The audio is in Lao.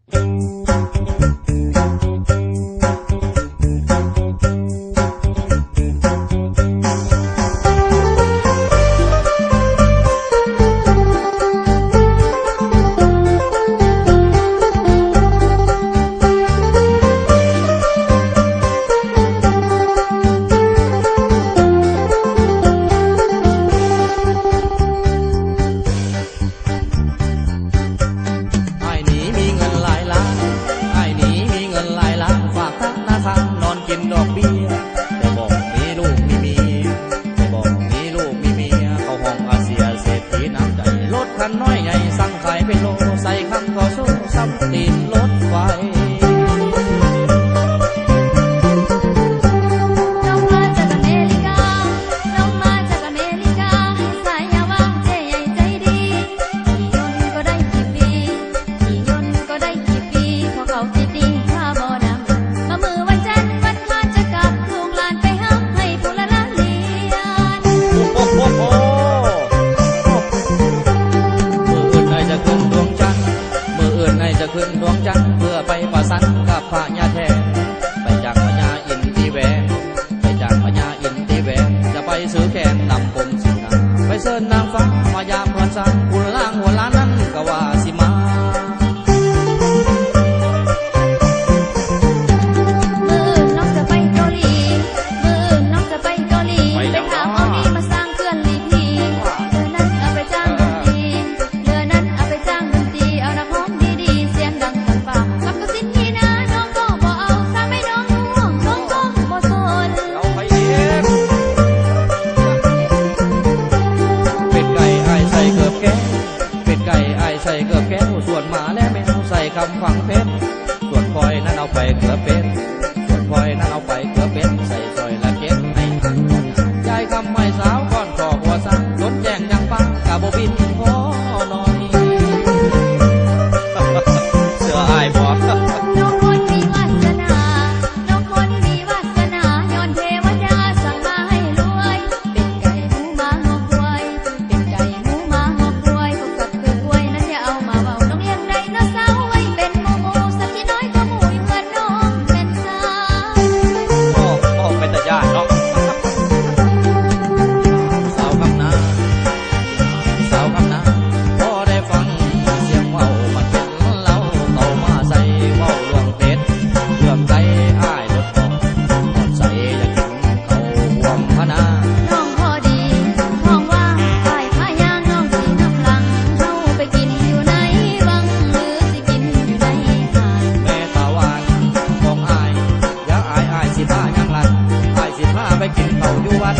ອ້າຍນີ້ມີເງິນຫຼາຍລ້ານ, ອ້າຍນີ້ມີເງິນຫຼາຍລ້ານ, ຝາກທະນາຄານນອນກິນດອກເບ້ຍ, ແຕ່ບໍ່ມີລູກມີເມຍ, ແຕ່ບໍ່ມີລູກມີເມຍ, ເຂົາຮ້ອງອາເຊຍເສດຖີນ້ຳໃຈ, ລົດຄັນນ້ອຍໃຫຍ່ສັ່ງຂາຍເປັນໂລ, ໃສ່ຄຳຂໍສູ້ສ່ຳຕີນລົດໄຟ. ນ້ອງມາຈາກອາເມລິກາ, ນ້ອງມາຈາກອາເມລິກາ, ໃຫ້ສາຍຍາວາງເຈ້ໃຫຍ່ໃຈດີ. ຂີ່ຍົນກໍໄດ້ຂີ່ຟຣີ, ຂີ່ຍົນກໍໄດ້ຂີ່ຟຣີ, ເພາະເຂົາຊິຕີຄ່າບໍ່ນຳ. ມາມື້ວັນຈັນວັນຄານຈະກັບລູກຫຼານໄປຮັບໃຫ້ຜູ້ລະລະລຽນ. ໂອ້ໂຫ ມື້ອື່ນອ້າຍຈະຂຶ້ນດວງຈັນ, ມື້ອື່ນອ້າຍຈະຂຶ້ນດວງຈັນ ເພື່ອໄປປະສັນກັບພະຍາແທນ, ໄປຈາກພະຍາອິນທິແວນ. ໄປຈາກພະຍາອິນທິແວນ ຈະໄປຊື້ແຄນນຳກົມສີນາ, ໄປເຊີນນາງຟ້າມາຢາມເຮືອນຊານ, ບຸນລ້າງຫົວລ້ານນັ້ນກະວ່າຊິມາ. ມື້ອື່ນນ້ອງຈະໄປເກົາຫຼີ, ມື້ອື່ນນ້ອງຈະໄປເກົາຫຼີ, ໄປຫຍັງ ໄປຖາມເອົາດີມາສ້າງເຂື່ອນລີພີ. ເທື່ອນັ້ນເອົາໄປຈ້າງດົນຕີ, ເທື່ອນັ້ນເອົາໄປຈ້າງດົນຕີ, ເອົານັກຮ້ອງດີໆ ສຽງດັງກຳປາ. ກັບກະສິນທີ່ນານ້ອງກໍບໍ່ເອົາ, ສາໄມ້ນ້ອງຮ່ວງນ້ອງກໍບໍ່ສົນ. ເອົາໄປອີກ. ເປັດໄກ່ອ້າຍໃສ່ເກີບແກ້ວ, ເປັດໄກ່ອ້າຍໃສ່ເກີບແກ້ວ, ສ່ວນໝາແລະແມວໃສ່ຄຳຝັງເພັດ, ສ່ວນຂ້ອຍນັ້ນເອົາໄປເກືອເປັດ, ສ່ວນຂ້ອຍນັ້ນເອົາໄປເກືອເປັດ, ໃສ່ ຊ່ອຍລະເກັບໃຫ້ທັນ. ຍາຍຄຳໃຫ້ສາວກ່ອນຂໍຜົວສ້າງ, ຈົນແຈ້ງຍັງປານກະບໍ່ບິນພໍໜ້ອຍ. ເຊື່ອອ້າຍບໍ່? ນ້ອງຄົນມີວາສະໜາ, ນ້ອງຄົນມີວາສະໜາ, ຍ້ອນເທວະດາສັ່ງມາໃຫ້ລວຍ. ເປັນໄກ່ໝູໝາງົວຄວາຍ, ເປັນໄກ່ໝູໝາງົວຄວາຍ, ພວກສັດຄືຄວາຍນັ້ນຢ່າເອົາມາເວົ້າ. ນ້ອງລ້ຽງໄດໂນເສົາໄວ້ເປັນໝູ່ໝູ່, ສັດທີ່ນ້ອຍກວ່າໝູຢູ່ເຮືອນນ້ອງແມ່ນຊ້າງ. ໂອ້ ໂອ້ ເປັນຕາຢ້ານເນາະ. ສາວຄຳນາ, ສາວຄຳນາ, ພໍໄດ້ຟັງສຽງເວົ້າມັນເປັນເລົ່າ, ເຂົ້າມາໃສ່ເວົ້າເລື່ອງເປັດເລື່ອງໄກ່, ອ້າຍລົດອອກ ຮອດໃສຢາກກິນ ເຂົ້າຮ່ວມພະນາ. ນ້ອງພໍດີທ້ອງວ່າງ, ອ້າຍພາຍ່າງ, ນ້ອງຂີ່ນຳຫຼັງ. ເຮົາໄປກິນຢູ່ໃນວັງ ຫຼືຊິກິນຢູ່ໃນຫ້າງ? ແມ່ຕາຫວານຂອງອ້າຍ, ຢ່າອາຍ, ອ້າຍຊິພາຍ່າງລັດ, ອ້າຍຊິພາໄປກິນເຂົ້າຢູ່ວັດ.